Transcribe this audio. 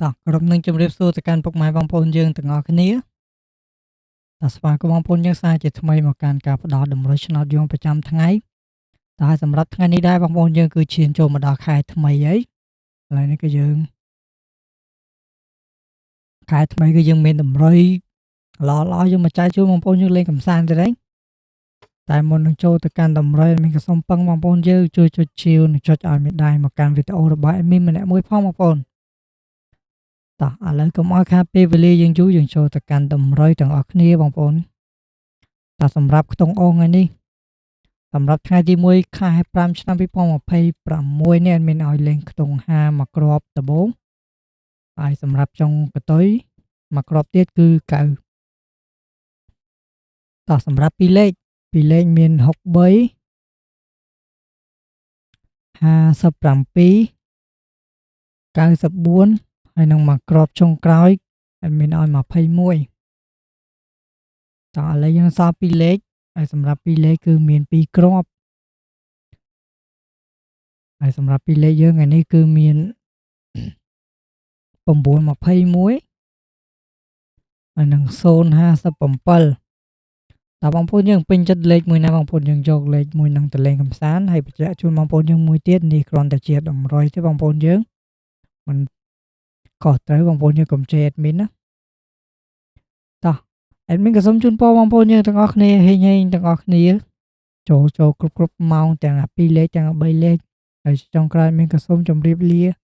តោះក្រុមនឹងជម្រាបសួរទៅកាន់ពុកម៉ែបងប្អូនយើងទាំងអស់គ្នាតោះស្វាគមន៍បងប្អូនយើងសារជាថ្មីមកកាន់ការផ្ដល់តម្រុយឆ្នោតយងប្រចាំថ្ងៃតើហើយសម្រាប់ថ្ងៃនេះដែរបងប្អូនយើងគឺឈានចូលមកដល់ខែថ្មីហើយឥឡូវនេះគឺយើងខែថ្មីគឺយើងមានតម្រុយល្អល្អយើងមកចែកជូនបងប្អូនយើងលេងកម្សាន្តទៅដែរតែមុននឹងចូលទៅកាន់តម្រុយមានក៏សូមពឹងបងប្អូនយើងជួយចុចជាវនិងចុចឲ្យមេដៃមកកាន់វីដេអូរបស់ admin ម្នាក់មួយផងបងប្អូនតោះឥឡូវកុំឲ្យខាតពេលវេលាយើងយូរយើងចូលទៅកាន់តម្រុយទាំងអស់គ្នាបងប្អូនតោះសម្រាប់ខ្ទង់អូថ្ងៃនេះសម្រាប់ថ្ងៃទី1ខែ5ឆ្នាំ2026នេះមានឲ្យលេងខ្ទង់5មួយគ្រាប់ដំបូងហើយសម្រាប់ចុងកតុយមួយគ្រាប់ទៀតគឺ9តោះសម្រាប់ពីរលេខពីរលេខមាន63 57 94ហើយនឹងមួយគ្រាប់ចុងក្រោយ admin ឲ្យ21តោះឥឡូវយើងសល់ពីរលេខហើយសម្រាប់ពីរលេខគឺមាន2គ្រាប់ហើយសម្រាប់ពីរលេខយើងថ្ងៃនេះគឺមាន9 21ហើយនឹង057តើបងប្អូនយើងពេញចិត្តលេខមួយណាបងប្អូនយើងយកលេខមួយនឹងទៅលេងកម្សាន្តហើយបញ្ជាក់ជូនបងប្អូនយើងមួយទៀតនេះគ្រាន់តែជាតម្រុយទេបងប្អូនយើងមិនខុសត្រូវបងប្អូនយើងកុំជេរ admin ណាតោះ admin ក៏សូមជូនពរបងប្អូនយើងទាំងអស់គ្នាហេងហេងទាំងអស់គ្នាចូលចូលគ្រប់គ្រប់ម៉ោងទាំង2លេខទាំង3លេខហើយចុងក្រោយ admin ក៏សូមជម្រាបលា។